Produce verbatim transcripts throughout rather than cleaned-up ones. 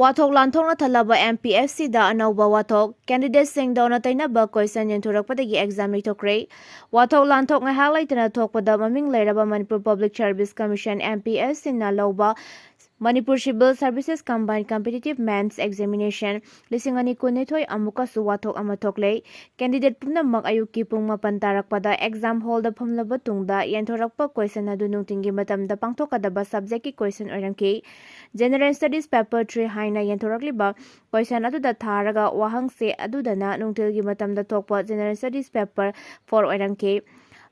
ꯋꯥꯊꯣꯛ ꯂꯥꯟꯊꯣꯛꯅ ꯊꯜꯂꯕ M P S Cꯗ ꯑꯅꯧꯕ ꯋꯥꯊꯣꯛ꯫ Candidateꯁꯤꯡꯗ ꯑꯣꯟꯅ ꯇꯩꯅꯕ question ꯌꯦꯟꯊꯣꯔꯛꯄꯗꯒꯤ exam ꯌꯩꯊꯣꯛꯈ꯭ꯔꯦ꯫ ꯋꯥꯊꯣꯛ ꯂꯥꯟꯊꯣꯛ ꯉꯥꯏꯍꯥꯛ ꯂꯩꯇꯅ ꯊꯣꯛꯄꯗ ꯃꯃꯤꯡ ꯂꯩꯔꯕ Manipur Public Service Commission, M P S Cꯅ ꯂꯧꯕ Manipur Civil Services Combined Competitive Mains Examination ꯂꯤꯁꯤꯡ ꯑꯅꯤ ꯀꯨꯟꯅꯤꯊꯣꯏ ꯑꯃꯨꯛꯀꯁꯨ ꯋꯥꯊꯣꯛ ꯑꯃ ꯊꯣꯛꯂꯦ꯫ Candidate ꯄꯨꯝꯅꯃꯛ ꯑꯌꯨꯛꯀꯤ ꯄꯨꯡ ꯃꯥꯄꯟ ꯇꯥꯔꯛꯄꯗ exam hallꯗ ꯐꯝꯂꯕ ꯇꯨꯡꯗ ꯌꯦꯟꯊꯣꯔꯛꯄ question ꯑꯗꯨ ꯅꯨꯡꯊꯤꯜꯒꯤ ꯃꯇꯝꯗ ꯄꯥꯡꯊꯣꯛꯀꯗꯕ subjectꯀꯤ question ꯑꯣꯏꯔꯝꯈꯤ꯫ General Studies Paper three ꯍꯥꯏꯅ ꯌꯦꯟꯊꯣꯔꯛꯂꯤꯕ question ꯑꯗꯨꯗ ꯊꯥꯔꯒ ꯋꯥꯍꯪꯁꯦ ꯑꯗꯨꯗꯅ ꯅꯨꯡꯊꯤꯜꯒꯤ ꯃꯇꯝꯗ ꯊꯣꯛꯄ General Studies Paper four ꯑꯣꯏꯔꯝꯈꯤ꯫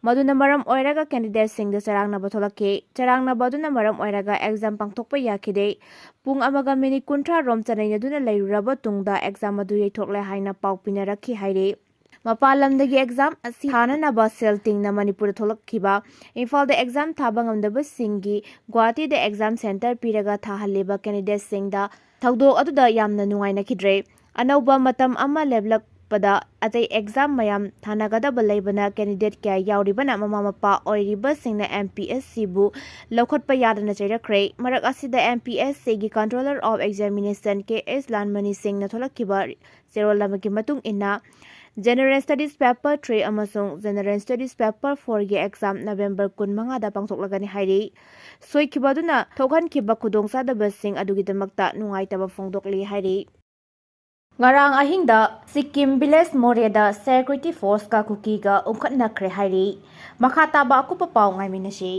ꯃꯗꯨꯅ ꯃꯔꯝ ꯑꯣꯏꯔꯒ candidateꯁꯤꯡꯗ ꯆꯔꯥꯡꯅꯕ ꯊꯣꯛꯂꯛꯈꯤ꯫ ꯆꯔꯥꯡꯅꯕ ꯑꯗꯨꯅ ꯃꯔꯝ ꯑꯣꯏꯔꯒ exam ꯄꯥꯡꯊꯣꯛꯄ ꯌꯥꯈꯤꯗꯦ꯫ ꯄꯨꯡ ꯑꯃꯒ minute ꯀꯨꯟꯊ꯭ꯔꯥ ꯔꯣꯝ ꯆꯅꯩꯅꯗꯨꯅ ꯂꯩꯔꯨꯔꯕ ꯇꯨꯡꯗ exam ꯑꯗꯨ ꯌꯩꯊꯣꯛꯂꯦ ꯍꯥꯏꯅ ꯄꯥꯎ ꯄꯤꯅꯔꯛꯈꯤ ꯍꯥꯏꯔꯤ꯫ ꯃꯄꯥꯟ ꯂꯝꯗꯒꯤ exam ꯑꯁꯤ ꯊꯥꯅꯅꯕ ꯁꯦꯜ ꯇꯤꯡꯅ ꯃꯅꯤꯄꯨꯔꯗ ꯊꯣꯛꯂꯛꯈꯤꯕ, ꯏꯝꯐꯥꯜꯗ exam ꯊꯥꯕ ꯉꯝꯗꯕꯁꯤꯡꯒꯤ ꯒꯨꯋꯥꯍꯥꯇꯤꯗ exam centre ꯄꯤꯔꯒ ꯊꯥꯍꯜꯂꯤꯕ candidateꯁꯤꯡꯗ ꯊꯧꯗꯣꯛ ꯑꯗꯨꯗ ꯌꯥꯝꯅ ꯅꯨꯡꯉꯥꯏꯅꯈꯤꯗ꯭ꯔꯦ꯫ ꯑꯅꯧꯕ ꯃꯇꯝ ꯑꯃ ꯂꯦꯞꯂꯛꯄꯗ ꯑꯇꯩ exam ꯃꯌꯥꯝ ꯊꯥꯅꯒꯗꯕ ꯂꯩꯕꯅ candidate ꯀꯌꯥ ꯌꯥꯎꯔꯤꯕꯅ ꯃꯃꯥ ꯃꯄꯥ ꯑꯣꯏꯔꯤꯕꯁꯤꯡꯅ M P S Cꯕꯨ ꯂꯧꯈꯠꯄ ꯌꯥꯗꯅ ꯆꯩꯔꯛꯈ꯭ꯔꯦ꯫ ꯃꯔꯛ ꯑꯁꯤꯗ M P S Cꯒꯤ Controller of Examination K S ꯂꯥꯟꯃꯅꯤ ꯁꯤꯡꯅ ꯊꯣꯛꯂꯛꯈꯤꯕ ꯆꯦꯔꯣꯜ ꯑꯃꯒꯤ ꯃꯇꯨꯡ ꯏꯟꯅ, General Studies Paper three ꯑꯃꯁꯨꯡ General Studies Paper fourꯒꯤ exam November ꯀꯨꯟꯃꯉꯥꯗ ꯄꯥꯡꯊꯣꯛꯂꯒꯅꯤ ꯍꯥꯏꯔꯤ꯫ ꯁꯣꯏꯈꯤꯕ ꯑꯗꯨꯅ ꯊꯣꯛꯍꯟꯈꯤꯕ ꯈꯨꯗꯣꯡꯆꯥꯗꯕꯁꯤꯡ ꯑꯗꯨꯒꯤꯗꯃꯛꯇ ꯅꯨꯡꯉꯥꯏꯇꯕ ꯐꯣꯡꯗꯣꯛꯂꯤ ꯍꯥꯏꯔꯤ꯫ ꯉꯔꯥꯡ ꯑꯍꯤꯡꯗ ꯁꯤꯛꯀꯤꯝ village ꯃꯣꯔꯦꯗ security forceꯀ ꯀꯨꯀꯤꯒ ꯎꯪꯈꯠꯅꯈ꯭ꯔꯦ ꯍꯥꯏꯔꯤ꯫ ꯃꯈꯥ ꯇꯥꯕ ꯑꯀꯨꯞꯄ ꯄꯥꯎ ꯉꯥꯏꯃꯤꯟꯅꯁꯤ꯫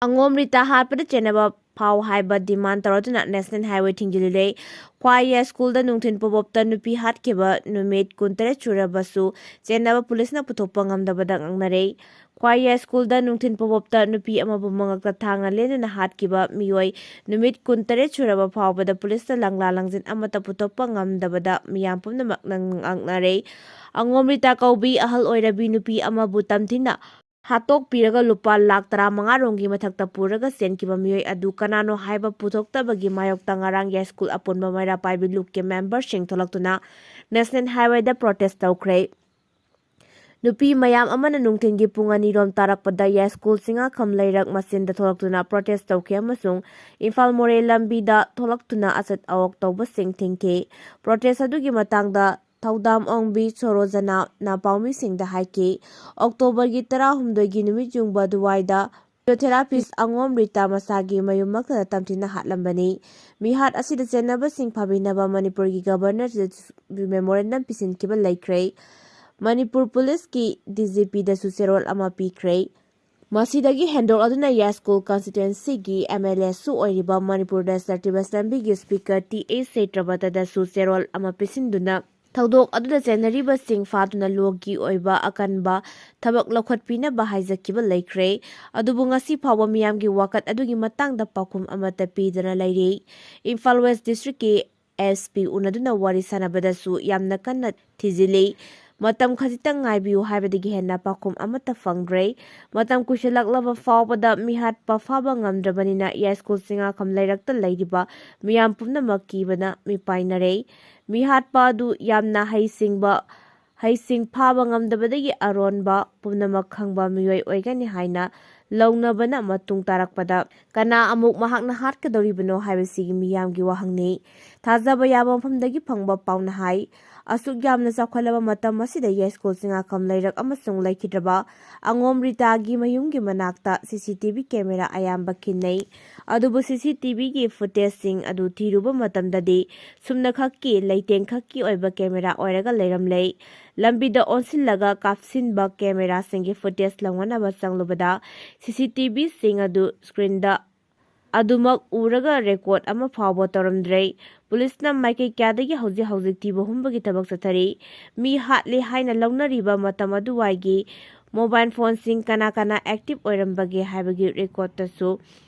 ꯑꯉꯣꯝ ꯔꯤꯇꯥ ꯍꯥꯠꯄꯗ ꯆꯦꯟꯅꯕ ꯐꯥꯎ ꯍꯥꯏꯕ demand ꯇꯧꯔꯗꯨꯅ National Highway ꯊꯤꯡꯖꯤꯜꯂꯨꯔꯦ꯫ ꯈ꯭ꯋꯥꯏ ꯌꯥꯏꯁ꯭ꯀꯨꯜꯗ ꯅꯨꯡꯊꯤꯜ ꯄꯣꯕꯣꯞꯇ ꯅꯨꯄꯤ ꯍꯥꯠꯈꯤꯕ ꯅꯨꯃꯤꯠ ꯀꯨꯟꯇꯔꯦꯠ ꯁꯨꯔꯕꯁꯨ ꯆꯦꯟꯅꯕ ꯄꯨꯂꯤꯁꯅ ꯄꯨꯊꯣꯛꯄ ꯉꯝꯗꯕꯗ ꯉꯥꯡꯅꯔꯦ꯫ ꯈ꯭ꯋꯥꯏ ꯌꯥꯏꯁ꯭ꯀꯨꯜꯗ ꯅꯨꯡꯊꯤꯜ ꯄꯣꯕꯣꯞꯇ ꯅꯨꯄꯤ ꯑꯃꯕꯨ ꯃꯉꯛꯇ ꯊꯥꯡꯅ ꯂꯦꯟꯗꯨꯅ ꯍꯥꯠꯈꯤꯕ ꯃꯤꯑꯣꯏ ꯅꯨꯃꯤꯠ ꯀꯨꯟꯇꯔꯦꯠ ꯁꯨꯔꯕ ꯐꯥꯎꯕꯗ ꯄꯨꯂꯤꯁꯅ ꯂꯪꯂꯥ ꯂꯪꯖꯤꯟ ꯑꯃꯠꯇ ꯄꯨꯊꯣꯛꯄ ꯉꯝꯗꯕꯗ ꯃꯤꯌꯥꯝ ꯄꯨꯝꯅꯃꯛꯅ ꯉꯛꯅꯔꯦ꯫ ꯑꯉꯣꯝ ꯔꯤꯇꯥ ꯀꯧꯕꯤ ꯑꯍꯜ ꯑꯣꯏꯔꯕꯤ ꯅꯨꯄꯤ ꯑꯃꯕꯨ ꯇꯝꯊꯤꯅ ꯍꯥꯠꯇꯣꯛꯄꯤꯔꯒ ꯂꯨꯄꯥ ꯂꯥꯈ ꯇꯔꯥꯃꯉꯥ ꯔꯣꯝꯒꯤ ꯃꯊꯛꯇ ꯄꯨꯔꯒ ꯆꯦꯟꯈꯤꯕ ꯃꯤꯑꯣꯏ ꯑꯗꯨ ꯀꯅꯥꯅꯣ ꯍꯥꯏꯕ ꯄꯨꯊꯣꯛꯇꯕꯒꯤ ꯃꯥꯌꯣꯛꯇ ꯉꯔꯥꯡ ꯌꯥꯏꯁ꯭ꯀꯨꯜ ꯑꯄꯨꯟꯕ ꯃꯩꯔꯥ ꯄꯥꯏꯕꯤ ꯂꯨꯞꯀꯤ memberꯁꯤꯡ ꯊꯣꯛꯂꯛꯇꯨꯅ National Highwayꯗ protest ꯇꯧꯈ꯭ꯔꯦ꯫ ꯅꯨꯄꯤ ꯃꯌꯥꯝ ꯑꯃꯅ ꯅꯨꯡꯊꯤꯜꯒꯤ ꯄꯨꯡ ꯑꯅꯤꯔꯣꯝ ꯇꯥꯔꯛꯄꯗ ꯌꯥꯏꯁ꯭ꯀꯨꯜ ꯆꯤꯡꯉꯥꯈꯝ ꯂꯩꯔꯛ ꯃꯆꯤꯟꯗ ꯊꯣꯛꯂꯛꯇꯨꯅ ꯄ꯭ꯔꯣꯇꯦꯁ ꯇꯧꯈꯤ ꯑꯃꯁꯨꯡ ꯏꯝꯐꯥꯜ ꯃꯣꯔꯦ ꯂꯝꯕꯤꯗ ꯊꯣꯛꯂꯛꯇꯨꯅ ꯑꯆꯠ ꯑꯋꯣꯛ ꯇꯧꯕꯁꯤꯡ ꯊꯤꯡꯈꯤ꯫ ꯄ꯭ꯔꯣꯇꯦꯁ ꯑꯗꯨꯒꯤ ꯃꯇꯥꯡꯗ ꯊꯧꯗꯥꯝ ꯑꯣꯡꯕꯤ ꯁꯣꯔꯣꯖꯅꯥꯅ ꯄꯥꯎꯃꯤꯁꯤꯡꯗ ꯍꯥꯏꯈꯤ꯫ ꯑꯣꯛꯇꯣꯕꯔꯒꯤ ꯇꯔꯥꯍꯨꯝꯗꯣꯏꯒꯤ ꯅꯨꯃꯤꯠ ꯌꯨꯡꯕ ꯑꯗꯨꯋꯥꯏꯗ ꯐꯤꯖꯤꯑꯣꯊꯦꯔꯥꯄꯤꯁ ꯑꯉꯣꯝ ꯔꯤꯇꯥ ꯃꯁꯥꯒꯤ ꯃꯌꯨꯝꯃꯛꯇꯗ ꯇꯝꯊꯤꯅ ꯍꯥꯠꯂꯝꯕꯅꯤ꯫ ꯃꯤꯍꯥꯠ ꯑꯁꯤꯗ ꯆꯦꯟꯅꯕꯁꯤꯡ ꯐꯥꯕꯤꯅꯕ ꯃꯅꯤꯄꯨꯔꯒꯤ ꯒꯕꯔꯅꯔꯗꯁꯨ ꯃꯦꯃꯣꯔꯦꯟꯗꯝ ꯄꯤꯁꯤꯟꯈꯤꯕ ꯂꯩꯈ꯭ꯔꯦ꯫ ꯃꯅꯤꯄꯨꯔ ꯄꯨꯂꯤꯁꯀꯤ ꯗꯤ ꯖꯤ ꯄꯤꯗꯁꯨ ꯆꯦꯔꯣꯜ ꯑꯃ ꯄꯤꯈ꯭ꯔꯦ꯫ ꯃꯁꯤꯗꯒꯤ ꯍꯦꯟꯗꯣꯛꯂꯗꯨꯅ ꯌꯥꯏꯁ꯭ꯀꯨꯜ ꯀꯟꯁꯇꯤꯇ꯭ꯋꯦꯟꯁꯤꯒꯤ ꯑꯦꯝ ꯑꯦꯜ ꯑꯦꯁꯨ ꯑꯣꯏꯔꯤꯕ ꯃꯅꯤꯄꯨꯔ ꯅꯦꯁꯅꯦꯜ ꯇꯤꯕꯦꯁ ꯂꯝꯕꯤꯒꯤ ꯁ꯭ꯄꯤꯀꯔ ꯇꯤ ꯑꯦ ꯁꯩꯇ꯭ꯔꯕꯇꯗꯁꯨ ꯆꯦꯔꯣꯜ ꯑꯃ ꯄꯤꯁꯤꯟꯗꯨꯅ ꯊꯧꯗꯣꯛ ꯑꯗꯨꯗ ꯆꯦꯟꯅꯔꯤꯕꯁꯤꯡ ꯐꯥꯗꯨꯅ ꯂꯣꯒꯤ ꯑꯣꯏꯕ ꯑꯀꯟꯕ ꯊꯕꯛ ꯂꯧꯈꯠꯄꯤꯅꯕ ꯍꯥꯏꯖꯈꯤꯕ ꯂꯩꯈ꯭ꯔꯦ꯫ ꯑꯗꯨꯕꯨ ꯉꯁꯤ ꯐꯥꯎꯕ ꯃꯤꯌꯥꯝꯒꯤ ꯋꯥꯀꯠ ꯑꯗꯨꯒꯤ ꯃꯇꯥꯡꯗ ꯄꯥꯎꯈꯨꯝ ꯑꯃꯠꯇ ꯄꯤꯗꯅ ꯂꯩꯔꯤ꯫ ꯏꯝꯐꯥꯜ ꯋꯦꯁ ꯗꯤꯁꯇ꯭ꯔꯤꯛꯀꯤ ꯑꯦꯁ ꯄꯤ ꯎꯅꯗꯨꯅ ꯋꯥꯔꯤ ꯁꯥꯟꯅꯕꯗꯁꯨ ꯌꯥꯝꯅ ꯀꯟꯅ ꯊꯤꯖꯤꯜꯂꯤ꯫ ꯃꯇꯝ ꯈꯖꯤꯛꯇꯪ ꯉꯥꯏꯕꯤꯌꯨ ꯍꯥꯏꯕꯗꯒꯤ ꯍꯦꯟꯅ ꯄꯥꯎꯈꯨꯝ ꯑꯃꯠꯇ ꯐꯪꯗ꯭ꯔꯦ꯫ ꯃꯇꯝ ꯀꯨꯏꯁꯤꯜꯂꯛꯂꯕ ꯐꯥꯎꯕꯗ ꯃꯤꯍꯥꯠꯄ ꯐꯥꯕ ꯉꯝꯗ꯭ꯔꯕꯅꯤꯅ ꯌꯥꯏꯁ꯭ꯀꯨꯜ ꯆꯤꯡꯉꯥꯈꯝ ꯂꯩꯔꯛꯇ ꯂꯩꯔꯤꯕ ꯃꯤꯌꯥꯝ ꯄꯨꯝꯅꯃꯛ ꯀꯤꯕꯅ ꯃꯤꯄꯥꯏꯅꯔꯦ꯫ ꯃꯤꯍꯥꯠꯄ ꯑꯗꯨ ꯌꯥꯝꯅ ꯍꯩꯁꯤꯡꯕ, ꯍꯩꯁꯤꯡ ꯐꯥꯕ ꯉꯝꯗꯕꯗꯒꯤ ꯑꯔꯣꯟꯕ ꯄꯨꯝꯅꯃꯛ ꯈꯪꯕ ꯃꯤꯑꯣꯏ ꯑꯣꯏꯒꯅꯤ ꯍꯥꯏꯅ ꯂꯧꯅꯕꯅ ꯃꯇꯨꯡ ꯇꯥꯔꯛꯄꯗ ꯀꯅꯥ ꯑꯃꯨꯛ ꯃꯍꯥꯛꯅ ꯍꯥꯠꯀꯗꯧꯔꯤꯕꯅꯣ ꯍꯥꯏꯕꯁꯤꯒꯤ ꯃꯤꯌꯥꯝꯒꯤ ꯋꯥꯍꯪꯅꯤ꯫ ꯊꯥꯖꯕ ꯌꯥꯕ ꯃꯐꯝꯗꯒꯤ ꯐꯪꯕ ꯄꯥꯎꯅ ꯍꯥꯏ꯫ ꯑꯁꯨꯛ ꯌꯥꯝꯅ ꯆꯥꯎꯈꯠꯂꯕ ꯃꯇꯝ ꯑꯁꯤꯗ ꯌꯥꯏꯁ꯭ꯀꯨꯜ ꯆꯤꯡꯉꯥꯈꯝ ꯂꯩꯔꯛ ꯑꯃꯁꯨꯡ ꯂꯩꯈꯤꯗ꯭ꯔꯕ ꯑꯉꯣꯝ ꯔꯤꯇꯥꯒꯤ ꯃꯌꯨꯝꯒꯤ ꯃꯅꯥꯛꯇ ꯁꯤ ꯁꯤ ꯇꯤ ꯚꯤ ꯀꯦꯃꯦꯔꯥ ꯑꯌꯥꯝꯕ ꯈꯤꯟꯅꯩ꯫ ꯑꯗꯨꯕꯨ ꯁꯤ ꯁꯤ ꯇꯤ ꯚꯤꯒꯤ ꯐꯨꯇꯦꯖꯁꯤꯡ ꯑꯗꯨ ꯊꯤꯔꯨꯕ ꯃꯇꯝꯗꯗꯤ ꯁꯨꯞꯅꯈꯛꯀꯤ ꯂꯩꯇꯦꯡꯈꯛꯀꯤ ꯑꯣꯏꯕ ꯀꯦꯃꯦꯔꯥ ꯑꯣꯏꯔꯒ ꯂꯩꯔꯝꯂꯦ꯫ ꯂꯝꯕꯤꯗ ꯑꯣꯟꯁꯤꯜꯂꯒ ꯀꯥꯞꯁꯤꯟꯕ ꯀꯦꯃꯦꯔꯥꯁꯤꯡꯒꯤ ꯐꯨꯇꯦꯖ ꯂꯧꯅꯅꯕ ꯆꯪꯂꯨꯕꯗ ꯁꯤ ꯁꯤ ꯇꯤ ꯚꯤꯁꯤꯡ ꯑꯗꯨ ꯁ꯭ꯀ꯭ꯔꯤꯟꯗ ꯑꯗꯨꯃꯛ ꯎꯔꯒ ꯔꯦꯀꯣꯔꯗ ꯑꯃ ꯐꯥꯎꯕ ꯇꯧꯔꯝꯗ꯭ꯔꯦ꯫ ꯄꯨꯂꯤꯁꯅ ꯃꯥꯏꯀꯩ ꯀꯌꯥꯗꯒꯤ ꯍꯧꯖꯤꯛ ꯍꯧꯖꯤꯛ ꯊꯤꯕ ꯍꯨꯝꯕꯒꯤ ꯊꯕꯛ ꯆꯠꯊꯔꯤ꯫ ꯃꯤ ꯍꯥꯠꯂꯦ ꯍꯥꯏꯅ ꯂꯧꯅꯔꯤꯕ ꯃꯇꯝ ꯑꯗꯨꯋꯥꯏꯒꯤ ꯃꯣꯕꯥꯏꯜ ꯐꯣꯟꯁꯤꯡ ꯀꯅꯥ ꯀꯅꯥ ꯑꯦꯛꯇꯤꯚ ꯑꯣꯏꯔꯝꯕꯒꯦ ꯍꯥꯏꯕꯒꯤ ꯔꯦꯀꯣꯔꯗꯇꯁꯨ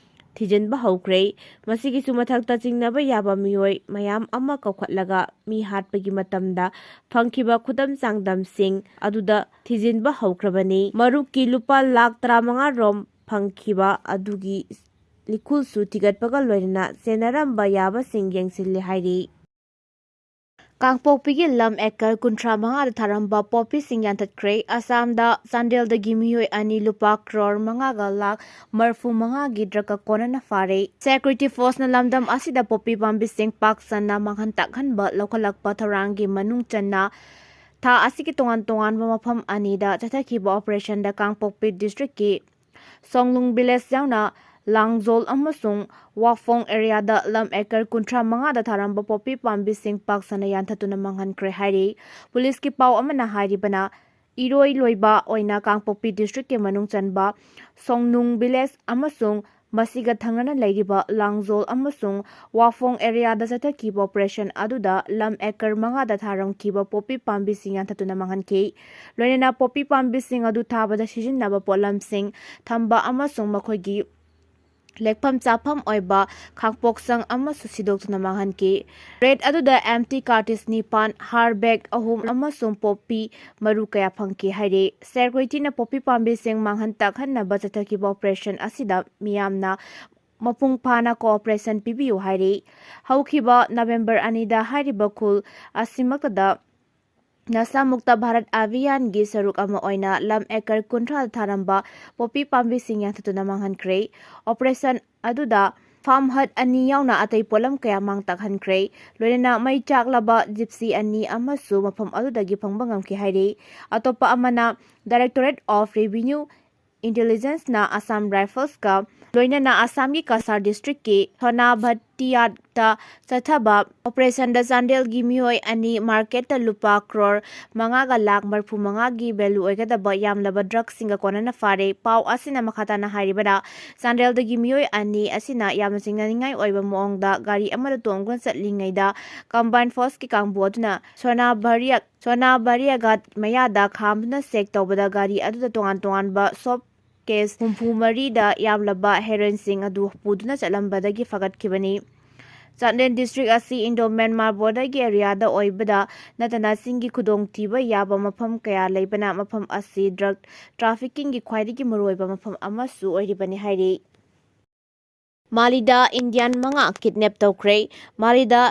ꯊꯤꯖꯤꯟꯕ ꯍꯧꯈ꯭ꯔꯦ꯫ ꯃꯁꯤꯒꯤꯁꯨ ꯃꯊꯛꯇ ꯆꯤꯡꯅꯕ ꯌꯥꯕ ꯃꯤꯑꯣꯏ ꯃꯌꯥꯝ ꯑꯃ ꯀꯧꯈꯠꯂꯒ ꯃꯤ ꯍꯥꯠꯄꯒꯤ ꯃꯇꯝꯗ ꯐꯪꯈꯤꯕ ꯈꯨꯗꯝ ꯆꯥꯡꯗꯝꯁꯤꯡ ꯑꯗꯨꯗ ꯊꯤꯖꯤꯟꯕ ꯍꯧꯈ꯭ꯔꯕꯅꯤ꯫ ꯃꯔꯨꯞꯀꯤ ꯂꯨꯄꯥ ꯂꯥꯈ ꯇꯔꯥꯃꯉꯥ ꯔꯣꯝ ꯐꯪꯈꯤꯕ ꯑꯗꯨꯒꯤ ꯂꯤꯈꯨꯜꯁꯨ ꯊꯤꯒꯠꯄꯒ ꯂꯣꯏꯅꯅ ꯆꯦꯟꯅꯔꯝꯕ ꯌꯥꯕꯁꯤꯡ ꯌꯦꯡꯁꯤꯜꯂꯦ ꯍꯥꯏꯔꯤ꯫ ꯀꯥꯡꯄꯣꯛꯄꯤꯒꯤ ꯂꯝ ꯑꯦꯀꯔ ꯀꯨꯟꯊ꯭ꯔꯥ ꯃꯉꯥꯗ ꯊꯥꯔꯝꯕ ꯄꯣꯄꯤꯁꯤꯡ ꯌꯥꯟꯊꯠꯈ꯭ꯔꯦ꯫ ꯑꯁꯥꯝꯗ ꯆꯥꯟꯗꯦꯜꯗꯒꯤ ꯃꯤꯑꯣꯏ ꯑꯅꯤ ꯂꯨꯄꯥ ꯀ꯭ꯔꯣꯔ ꯃꯉꯥꯒ ꯂꯥꯈ ꯃꯔꯤꯐꯨ ꯃꯉꯥꯒꯤ ꯗ꯭ꯔꯒꯀ ꯀꯣꯟꯅꯅ ꯐꯥꯔꯦ꯫ ꯁꯦꯀ꯭ꯌꯨꯔꯤꯇꯤ ꯐꯣꯔꯁꯅ ꯂꯝꯗꯝ ꯑꯁꯤꯗ ꯄꯣꯄꯤ ꯄꯥꯝꯕꯤꯁꯤꯡ ꯄꯥꯛ ꯁꯟꯅ ꯃꯥꯡꯍꯟ ꯇꯥꯛꯍꯟꯕ ꯂꯧꯈꯠꯂꯛꯄ ꯊꯧꯔꯥꯡꯒꯤ ꯃꯅꯨꯡ ꯆꯟꯅ ꯊꯥ ꯑꯁꯤꯒꯤ ꯇꯣꯉꯥꯟ ꯇꯣꯉꯥꯟꯕ ꯃꯐꯝ ꯑꯅꯤꯗ ꯆꯠꯊꯈꯤꯕ ꯑꯣꯄꯔꯦꯁꯟꯗ ꯀꯥꯡꯄꯣꯛꯄꯤ ꯗꯤꯁꯇ꯭ꯔꯤꯛꯀꯤ ꯁꯣꯡꯅꯨꯡ ꯚꯤꯂꯦꯖ ꯌꯥꯎꯅ ꯂꯥꯡꯖꯣꯜ ꯑꯃꯁꯨꯡ ꯋꯥꯐꯣꯡ ꯑꯦꯔꯤꯌꯥꯗ ꯂꯝ ꯑꯦꯀꯔ ꯀꯨꯟꯊ꯭ꯔꯥ ꯃꯉꯥꯗ ꯊꯥꯔꯝꯕ ꯄꯣꯄꯤ ꯄꯥꯝꯕꯤꯁꯤꯡ ꯄꯥꯛ ꯁꯟꯅ ꯌꯥꯟꯊꯠꯇꯨꯅ ꯃꯥꯡꯍꯟꯈ꯭ꯔꯦ ꯍꯥꯏꯔꯤ꯫ ꯄꯨꯂꯤꯁꯀꯤ ꯄꯥꯎ ꯑꯃꯅ ꯍꯥꯏꯔꯤꯕꯅ, ꯏꯔꯣꯏ ꯂꯣꯏꯕ ꯑꯣꯏꯅ ꯀꯥꯡꯄꯣꯛꯄꯤ ꯗꯤꯁꯇ꯭ꯔꯤꯛꯀꯤ ꯃꯅꯨꯡ ꯆꯟꯕ ꯁꯣꯡꯅꯨꯡ ꯚꯤꯂꯦꯖ ꯑꯃꯁꯨꯡ ꯃꯁꯤꯒ ꯊꯪꯅꯅ ꯂꯩꯔꯤꯕ ꯂꯥꯡꯖꯣꯜ ꯑꯃꯁꯨꯡ ꯋꯥꯐꯣꯡ ꯑꯦꯔꯤꯌꯥꯗ ꯆꯠꯊꯈꯤꯕ ꯑꯣꯄꯔꯦꯁꯟ ꯑꯗꯨꯗ ꯂꯝ ꯑꯦꯀꯔ ꯃꯉꯥꯗ ꯊꯥꯔꯝꯈꯤꯕ ꯄꯣꯄꯤ ꯄꯥꯝꯕꯤꯁꯤꯡ ꯌꯥꯟꯊꯠꯇꯨꯅ ꯃꯥꯡꯍꯟꯈꯤ꯫ ꯂꯣꯏꯅꯅ ꯄꯣꯄꯤ ꯄꯥꯝꯕꯤꯁꯤꯡ ꯑꯗꯨ ꯊꯥꯕꯗ ꯁꯤꯖꯤꯟꯅꯕ ꯄꯣꯠꯂꯝꯁꯤꯡ ꯊꯝꯕ ꯑꯃꯁꯨꯡ ꯃꯈꯣꯏꯒꯤ ꯂꯦꯛꯐꯝ ꯆꯥꯐꯝ ꯑꯣꯏꯕ ꯈꯥꯡꯄꯣꯛꯁꯪ ꯑꯃꯁꯨ ꯁꯤꯗꯣꯛꯇꯨꯅ ꯃꯥꯡꯍꯟꯈꯤ꯫ ꯔꯦꯗ ꯑꯗꯨꯗ ꯑꯦꯝ ꯇꯤ ꯀꯥꯔꯇꯤꯁ ꯅꯤꯄꯥꯟ, ꯍꯥꯔ ꯕꯦꯒ ꯑꯍꯨꯝ ꯑꯃꯁꯨꯡ ꯄꯣꯄꯤ ꯃꯔꯨ ꯀꯌꯥ ꯐꯪꯈꯤ ꯍꯥꯏꯔꯤ꯫ ꯁꯦꯀ꯭ꯌꯨꯔꯤꯇꯤꯅ ꯄꯣꯄꯤ ꯄꯥꯝꯕꯤꯁꯤꯡ ꯃꯥꯡꯍꯟ ꯇꯥꯛꯍꯟꯅꯕ ꯆꯠꯊꯈꯤꯕ ꯑꯣꯄꯔꯦꯁꯟ ꯑꯁꯤꯗ ꯃꯤꯌꯥꯝꯅ ꯃꯄꯨꯡ ꯐꯥꯅ ꯀꯣꯑꯣꯄꯔꯦꯁꯟ ꯄꯤꯕꯤꯌꯨ ꯍꯥꯏꯔꯤ꯫ ꯍꯧꯈꯤꯕ ꯅꯕꯦꯝꯕꯔ ꯑꯅꯤꯗ ꯍꯥꯏꯔꯤꯕ ꯈꯨꯜ ꯑꯁꯤꯃꯛꯇꯗ ꯅꯁꯥ ꯃꯨꯛꯇ ꯚꯥꯔꯠ ꯑꯚꯤꯌꯥꯟꯒꯤ ꯁꯔꯨꯛ ꯑꯃ ꯑꯣꯏꯅ ꯂꯝ ꯑꯦꯀꯔ ꯀꯨꯟꯊ꯭ꯔꯥꯗ ꯊꯥꯔꯝꯕ ꯄꯣꯄꯤ ꯄꯥꯝꯕꯤꯁꯤꯡ ꯌꯥꯟꯊꯠꯇꯨꯅ ꯃꯥꯡꯍꯟꯈ꯭ꯔꯦ꯫ ꯑꯣꯄꯔꯦꯁꯟ ꯑꯗꯨꯗ ꯐꯥꯔꯝ ꯍꯠ ꯑꯅꯤ ꯌꯥꯎꯅ ꯑꯇꯩ ꯄꯣꯠꯂꯝ ꯀꯌꯥ ꯃꯥꯡ ꯇꯥꯛꯍꯟꯈ꯭ꯔꯦ꯫ ꯂꯣꯏꯅꯅ ꯃꯩ ꯆꯥꯛꯂꯕ ꯖꯤꯞꯁꯤ ꯑꯅꯤ ꯑꯃꯁꯨ ꯃꯐꯝ ꯑꯗꯨꯗꯒꯤ ꯐꯪꯕ ꯉꯝꯈꯤ ꯍꯥꯏꯔꯤ꯫ ꯑꯇꯣꯞꯄ ꯑꯃꯅ Directorate of Revenue Intelligenceꯅ ꯑꯁꯥꯝ ꯔꯥꯏꯐꯜꯁꯀ ꯂꯣꯏꯅꯅ ꯑꯁꯥꯝꯒꯤ ꯀꯁꯥꯔ ꯗꯤꯁꯇ꯭ꯔꯤꯛꯀꯤ ꯁꯣꯅꯥꯚꯇꯤꯌꯥꯗ ꯆꯠꯊꯕ ꯑꯣꯄꯔꯦꯁꯟꯗ ꯆꯥꯟꯗꯦꯜꯒꯤ ꯃꯤꯑꯣꯏ ꯑꯅꯤ ꯃꯥꯔꯀꯦꯠꯇ ꯂꯨꯄꯥ ꯀ꯭ꯔꯣꯔ ꯃꯉꯥꯒ ꯂꯥꯈ ꯃꯔꯤꯐꯨ ꯃꯉꯥꯒꯤ ꯚꯦꯂꯨ ꯑꯣꯏꯒꯗꯕ ꯌꯥꯝꯂꯕ ꯗ꯭ꯔꯒꯁꯤꯡꯒ ꯀꯣꯟꯅꯅ ꯐꯥꯔꯦ꯫ ꯄꯥꯎ ꯑꯁꯤꯅ ꯃꯈꯥ ꯇꯥꯅ ꯍꯥꯏꯔꯤꯕꯗ, ꯆꯥꯟꯗꯦꯜꯗꯒꯤ ꯃꯤꯑꯣꯏ ꯑꯅꯤ ꯑꯁꯤꯅ ꯌꯥꯝꯅ ꯆꯤꯡꯅꯅꯤꯡꯉꯥꯏ ꯑꯣꯏꯕ ꯃꯑꯣꯡꯗ ꯒꯥꯔꯤ ꯑꯃꯗ ꯇꯣꯡꯗꯨꯅ ꯆꯠꯂꯤꯉꯩꯗ ꯀꯝꯕꯥꯏꯟ ꯐꯣꯔꯁꯀꯤ ꯀꯥꯡꯕꯨ ꯑꯗꯨꯅ ꯁꯣꯅꯥ ꯚꯔꯤꯌꯥ ꯁꯣꯅꯥ ꯚꯔꯤꯌꯥꯒꯥꯠ ꯃꯌꯥꯗ ꯈꯥꯝꯗꯨꯅ ꯆꯦꯛ ꯇꯧꯕꯗ ꯒꯥꯔꯤ ꯑꯗꯨꯗ ꯇꯣꯉꯥꯟ ꯇꯣꯉꯥꯟꯕ ꯁꯣꯞ ꯀꯦꯁ ꯍꯨꯝꯐꯨ ꯃꯔꯤꯗ ꯌꯥꯝꯂꯕ ꯍꯦꯔꯣꯏꯟꯁꯤꯡ ꯑꯗꯨ ꯄꯨꯗꯨꯅ ꯆꯠꯂꯝꯕꯗꯒꯤ ꯐꯒꯠꯈꯤꯕꯅꯤ꯫ ꯆꯥꯟꯗꯦꯜ ꯗꯤꯁꯇ꯭ꯔꯤꯛ ꯑꯁꯤ ꯏꯟꯗꯣ ꯃ꯭ꯌꯥꯟꯃꯥꯔ ꯕꯣꯔꯗꯔꯒꯤ ꯑꯦꯔꯤꯌꯥꯗ ꯑꯣꯏꯕꯗ ꯅꯠꯇꯅ ꯆꯤꯡꯒꯤ ꯈꯨꯗꯣꯡꯊꯤꯕ ꯌꯥꯕ ꯃꯐꯝ ꯀꯌꯥ ꯂꯩꯕꯅ ꯃꯐꯝ ꯑꯁꯤ ꯗ꯭ꯔꯒ ꯇ꯭ꯔꯥꯐꯤꯀꯤꯡꯒꯤ ꯈ꯭ꯋꯥꯏꯗꯒꯤ ꯃꯔꯨꯑꯣꯏꯕ ꯃꯐꯝ ꯑꯃꯁꯨ ꯑꯣꯏꯔꯤꯕꯅꯤ ꯍꯥꯏꯔꯤ꯫ ꯃꯥꯂꯤꯗ ꯏꯟꯗꯤꯌꯥꯟ ꯃꯉꯥ ꯀꯤꯗꯅꯦꯞ ꯇꯧꯈ꯭ꯔꯦ꯫ ꯃꯥꯂꯤꯗ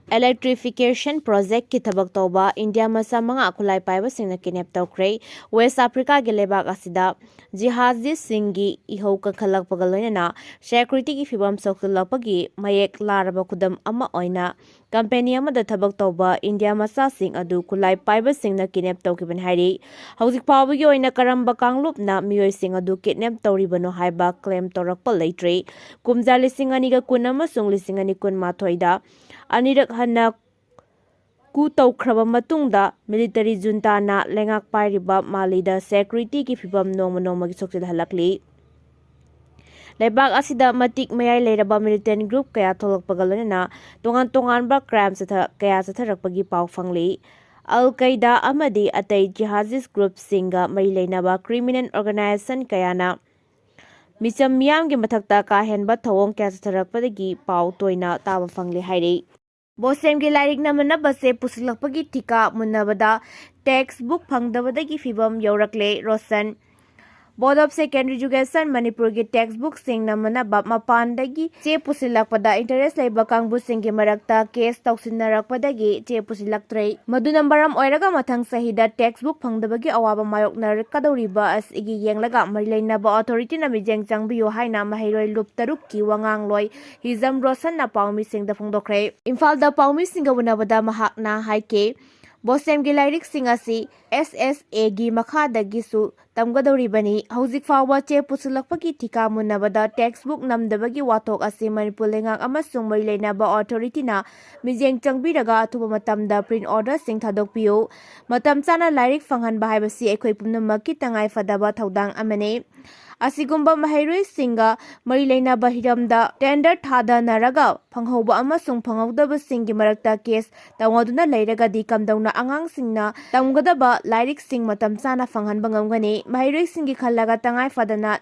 Electrification Projectꯀꯤ ꯊꯕꯛ ꯇꯧꯕ ꯏꯟꯗꯤꯌꯥ ꯃꯆꯥ ꯃꯉꯥ ꯈꯨꯠꯂꯥꯏ ꯄꯥꯏꯕꯁꯤꯡꯅ kidnap ꯇꯧꯈ꯭ꯔꯦ꯫ West Africaꯒꯤ ꯂꯩꯕꯥꯛ ꯑꯁꯤꯗ ꯖꯤꯍꯥꯗꯤꯁꯁꯤꯡꯒꯤ ꯏꯍꯧ ꯀꯟꯈꯠꯂꯛꯄꯒ ꯂꯣꯏꯅꯅ securityꯒꯤ ꯐꯤꯕꯝ ꯁꯣꯛꯆꯤꯜꯂꯛꯄꯒꯤ ꯃꯌꯦꯛ ꯂꯥꯔꯕ ꯈꯨꯗꯝ ꯑꯃ ꯑꯣꯏꯅ company ꯑꯃꯗ ꯊꯕꯛ ꯇꯧꯕ ꯏꯟꯗꯤꯌꯥ ꯃꯆꯥꯁꯤꯡ ꯑꯗꯨ ꯈꯨꯠꯂꯥꯏ ꯄꯥꯏꯕꯁꯤꯡꯅ kidnap ꯇꯧꯈꯤꯕꯅꯤ ꯍꯥꯏꯔꯤ꯫ ꯍꯧꯖꯤꯛ ꯐꯥꯎꯕꯒꯤ ꯑꯣꯏꯅ ꯀꯔꯝꯕ ꯀꯥꯡꯂꯨꯞꯅ ꯃꯤꯑꯣꯏꯁꯤꯡ ꯑꯗꯨ kidnap ꯇꯧꯔꯤꯕꯅꯣ ꯍꯥꯏꯕ claim ꯇꯧꯔꯛꯄ ꯂꯩꯇ꯭ꯔꯤ꯫ ꯀꯨꯝꯖꯥ ꯂꯤꯁꯤꯡ ꯑꯅꯤꯒ ꯀꯨꯟ ꯑꯃꯁꯨꯡ ꯂꯤꯁꯤꯡ ꯑꯅꯤ ꯀꯨꯟꯃꯥꯊꯣꯏꯗ ꯑꯅꯤꯔꯛ ꯍꯟꯅ coup ꯇꯧꯈ꯭ꯔꯕ ꯃꯇꯨꯡꯗ military juntaꯅ ꯂꯩꯉꯥꯛ ꯄꯥꯏꯔꯤꯕ ꯃꯥꯂꯤꯗ securityꯒꯤ ꯐꯤꯕꯝ ꯅꯣꯡꯃ ꯅꯣꯡꯃꯒꯤ ꯁꯣꯛꯆꯤꯜꯍꯜꯂꯛꯂꯤ꯫ ꯂꯩꯕꯥꯛ ꯑꯁꯤꯗ ꯃꯇꯤꯛ ꯃꯌꯥꯏ ꯂꯩꯔꯕ militant group ꯀꯌꯥ ꯊꯣꯛꯂꯛꯄꯒ ꯂꯣꯏꯅꯅ ꯇꯣꯉꯥꯟ ꯇꯣꯉꯥꯟꯕ crime ꯆꯠꯊ-, ꯀꯌꯥ ꯆꯠꯊꯔꯛꯄꯒꯤ ꯄꯥꯎ ꯐꯪꯂꯤ꯫ Al Qaeda ꯑꯃꯗꯤ ꯑꯇꯩ jihadist groupꯁꯤꯡꯒ ꯃꯔꯤ ꯂꯩꯅꯕ criminal organization ꯀꯌꯥꯅ ꯃꯤꯆꯝ ꯃꯤꯌꯥꯝꯒꯤ ꯃꯊꯛꯇ ꯀꯥ ꯍꯦꯟꯕ ꯊꯧꯑꯣꯡ ꯀꯌꯥ ꯆꯠꯊꯔꯛꯄꯗꯒꯤ ꯄꯥꯎ ꯇꯣꯏꯅ ꯇꯥꯕ ꯐꯪꯂꯦ ꯍꯥꯏꯔꯤ꯫ ꯕꯣꯁꯦꯝꯒꯤ ꯂꯥꯏꯔꯤꯛ ꯅꯝꯅꯅꯕꯁꯦ ꯄꯨꯁꯤꯜꯂꯛꯄꯒꯤ ꯊꯤꯀꯥ ꯃꯨꯟꯅꯕꯗ textbook ꯐꯪꯗꯕꯗꯒꯤ ꯐꯤꯕꯝ ꯌꯧꯔꯛꯂꯦ꯫ Roshan. Board of Secondary Education ꯃꯅꯤꯄꯨꯔꯒꯤ textbookꯁꯤꯡ ꯅꯝꯅꯅꯕ ꯃꯄꯥꯟꯗꯒꯤ ꯆꯦ ꯄꯨꯁꯤꯜꯂꯛꯄꯗ interest ꯂꯩꯕ ꯀꯥꯡꯕꯨꯁꯤꯡꯒꯤ ꯃꯔꯛꯇ case ꯇꯧꯁꯤꯟꯅꯔꯛꯄꯗꯒꯤ ꯆꯦ ꯄꯨꯁꯤꯜꯂꯛꯇ꯭ꯔꯦ꯫ ꯃꯗꯨꯅ ꯃꯔꯝ ꯑꯣꯏꯔꯒ ꯃꯊꯪ ꯆꯍꯤꯗ textbook ꯐꯪꯗꯕꯒꯤ ꯑꯋꯥꯕ ꯃꯥꯌꯣꯛꯅꯔꯛꯀꯗꯧꯔꯤꯕ ꯑꯁꯤꯒꯤ ꯌꯦꯡꯂꯒ ꯃꯔꯤ ꯂꯩꯅꯕ authorityꯅ ꯃꯤꯠꯌꯦꯡ ꯆꯪꯕꯤꯌꯨ ꯍꯥꯏꯅ ꯃꯍꯩꯔꯣꯏ ꯂꯨꯞ ꯇꯔꯨꯛꯀꯤ ꯋꯥꯉꯥꯡꯂꯣꯏ ꯍꯤꯖꯝ ꯔꯣꯁꯟꯅ ꯄꯥꯎꯃꯤꯁꯤꯡꯗ ꯐꯣꯡꯗꯣꯛꯈ꯭ꯔꯦ꯫ ꯏꯝꯐꯥꯜꯗ ꯄꯥꯎꯃꯤꯁꯤꯡꯒ ꯎꯅꯕꯗ ꯃꯍꯥꯛꯅ ꯍꯥꯏꯈꯤ, ꯕꯣꯁꯦꯝꯒꯤ ꯂꯥꯏꯔꯤꯛꯁꯤꯡ ꯑꯁꯤ SSAꯒꯤ ꯃꯈꯥꯗꯒꯤꯁꯨ ꯇꯝꯒꯗꯧꯔꯤꯕꯅꯤ꯫ ꯍꯧꯖꯤꯛ ꯐꯥꯎꯕ ꯆꯦ ꯄꯨꯁꯤꯜꯂꯛꯄꯒꯤ ꯊꯤꯀꯥ ꯃꯨꯟꯅꯕꯗ textbook ꯅꯝꯗꯕꯒꯤ ꯋꯥꯊꯣꯛ ꯑꯁꯤ ꯃꯅꯤꯄꯨꯔ ꯂꯩꯉꯥꯛ ꯑꯃꯁꯨꯡ ꯃꯔꯤ ꯂꯩꯅꯕ authorityꯅ ꯃꯤꯠꯌꯦꯡ ꯆꯪꯕꯤꯔꯒ ꯑꯊꯨꯕ ꯃꯇꯝꯗ print orderꯁꯤꯡ ꯊꯥꯗꯣꯛꯄꯤꯌꯨ꯫ ꯃꯇꯝ ꯆꯥꯅ ꯂꯥꯏꯔꯤꯛ ꯐꯪꯍꯟꯕ ꯍꯥꯏꯕꯁꯤ ꯑꯩꯈꯣꯏ ꯄꯨꯝꯅꯃꯛꯀꯤ ꯇꯉꯥꯏ ꯐꯗꯕ ꯊꯧꯗꯥꯡ ꯑꯃꯅꯤ꯫ ꯑꯁꯤꯒꯨꯝꯕ ꯃꯍꯩꯔꯣꯏꯁꯤꯡꯒ ꯃꯔꯤ ꯂꯩꯅꯕ ꯍꯤꯔꯝꯗ tender ꯊꯥꯗꯅꯔꯒ ꯐꯪꯍꯧꯕ ꯑꯃꯁꯨꯡ ꯐꯪꯍꯧꯗꯕꯁꯤꯡꯒꯤ ꯃꯔꯛꯇ case ꯇꯧꯅꯗꯨꯅ ꯂꯩꯔꯒꯗꯤ ꯀꯝꯗꯧꯅ ꯑꯉꯥꯡꯁꯤꯡꯅ ꯇꯝꯒꯗꯕ ꯂꯥꯏꯔꯤꯛꯁꯤꯡ ꯃꯇꯝ ꯆꯥꯅ ꯐꯪꯍꯟꯕ ꯉꯝꯒꯅꯤ? ꯃꯍꯩꯔꯣꯏꯁꯤꯡꯒꯤ ꯈꯜꯂꯒ ꯇꯉꯥꯏ ꯐꯗꯅ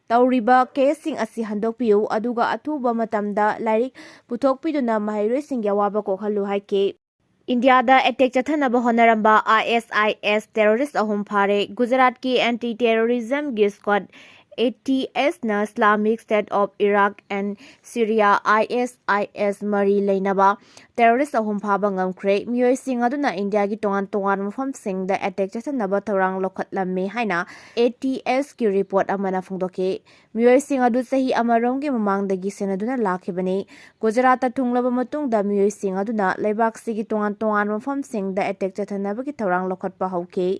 ꯇꯧꯔꯤꯕ caseꯁꯤꯡ ꯑꯁꯤ ꯍꯟꯗꯣꯛꯄꯤꯌꯨ, ꯑꯗꯨꯒ ꯑꯊꯨꯕ ꯃꯇꯝꯗ ꯂꯥꯏꯔꯤꯛ ꯄꯨꯊꯣꯛꯄꯤꯗꯨꯅ ꯃꯍꯩꯔꯣꯏꯁꯤꯡꯒꯤ ꯑꯋꯥꯕ ꯀꯣꯛꯍꯜꯂꯨ ꯍꯥꯏꯈꯤ꯫ ꯏꯟꯗꯤꯌꯥꯗ attack ꯆꯠꯊꯅꯕ ꯍꯣꯠꯅꯔꯝꯕ ISIS terrorist ꯑꯍꯨꯝ ꯐꯥꯔꯦ꯫ ꯒꯨꯖꯔꯥꯠꯀꯤ anti terrorismꯒꯤ squad ATS ꯅ Islamic State of Iraq and Syria, ISIS, ꯃꯔꯤ ꯂꯩꯅꯕ terrorist ꯑꯍꯨꯝ ꯐꯥꯕ ꯉꯝꯈ꯭ꯔꯦ꯫ ꯃꯤꯑꯣꯏꯁꯤꯡ ꯑꯗꯨꯅ ꯏꯟꯗꯤꯌꯥꯒꯤ ꯇꯣꯉꯥꯟ ꯇꯣꯉꯥꯟꯕ ꯃꯐꯝꯁꯤꯡꯗ attack ꯆꯠꯊꯅꯕ ꯊꯧꯔꯥꯡ ꯂꯧꯈꯠꯂꯝꯃꯤ ꯍꯥꯏꯅ ATS ꯀꯤ report ꯑꯃꯅ ꯐꯣꯡꯗꯣꯛꯈꯤ꯫ ꯃꯤꯑꯣꯏꯁꯤꯡ ꯑꯗꯨ ꯆꯍꯤ ꯑꯃꯔꯣꯝꯒꯤ ꯃꯃꯥꯡꯗꯒꯤ ꯁꯦꯟꯅꯗꯨꯅ ꯂꯥꯛꯈꯤꯕꯅꯤ꯫ ꯒꯨꯖꯔꯥꯠꯇ ꯊꯨꯡꯂꯕ ꯃꯇꯨꯡꯗ ꯃꯤꯑꯣꯏꯁꯤꯡ ꯑꯗꯨꯅ ꯂꯩꯕꯥꯛꯁꯤꯒꯤ ꯇꯣꯉꯥꯟ ꯇꯣꯉꯥꯟꯕ ꯃꯐꯝꯁꯤꯡꯗ attack ꯆꯠꯊꯅꯕꯒꯤ ꯊꯧꯔꯥꯡ ꯂꯧꯈꯠꯄ ꯍꯧꯈꯤ꯫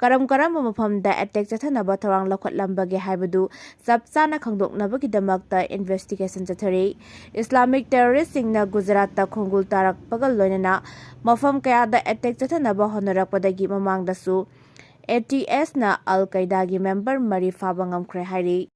ꯀꯔꯝ ꯀꯔꯝꯕ ꯃꯐꯝꯗ attack ꯆꯠꯊꯅꯕ ꯊꯧꯔꯥꯡ ꯂꯧꯈꯠꯂꯝꯕꯒꯦ ꯍꯥꯏꯕꯗꯨ ꯆꯞ ꯆꯥꯅ ꯈꯪꯗꯣꯛꯅꯕꯒꯤꯗꯃꯛꯇ investigation ꯆꯠꯊꯔꯤ꯫ Islamic terrorist ꯁꯤꯡꯅ ꯒꯨꯖꯔꯥꯠꯇ ꯈꯣꯡꯒꯨꯜ ꯇꯥꯔꯛꯄꯒ ꯂꯣꯏꯅꯅ ꯃꯐꯝ ꯀꯌꯥꯗ attack ꯆꯠꯊꯅꯕ ꯍꯣꯠꯅꯔꯛꯄꯗꯒꯤ ꯃꯃꯥꯡꯗꯁꯨ ATS ꯅ Al Qaeda ꯒꯤ member ꯃꯔꯤ ꯐꯥꯕ ꯉꯝꯈ꯭ꯔꯦ ꯍꯥꯏꯔꯤ꯫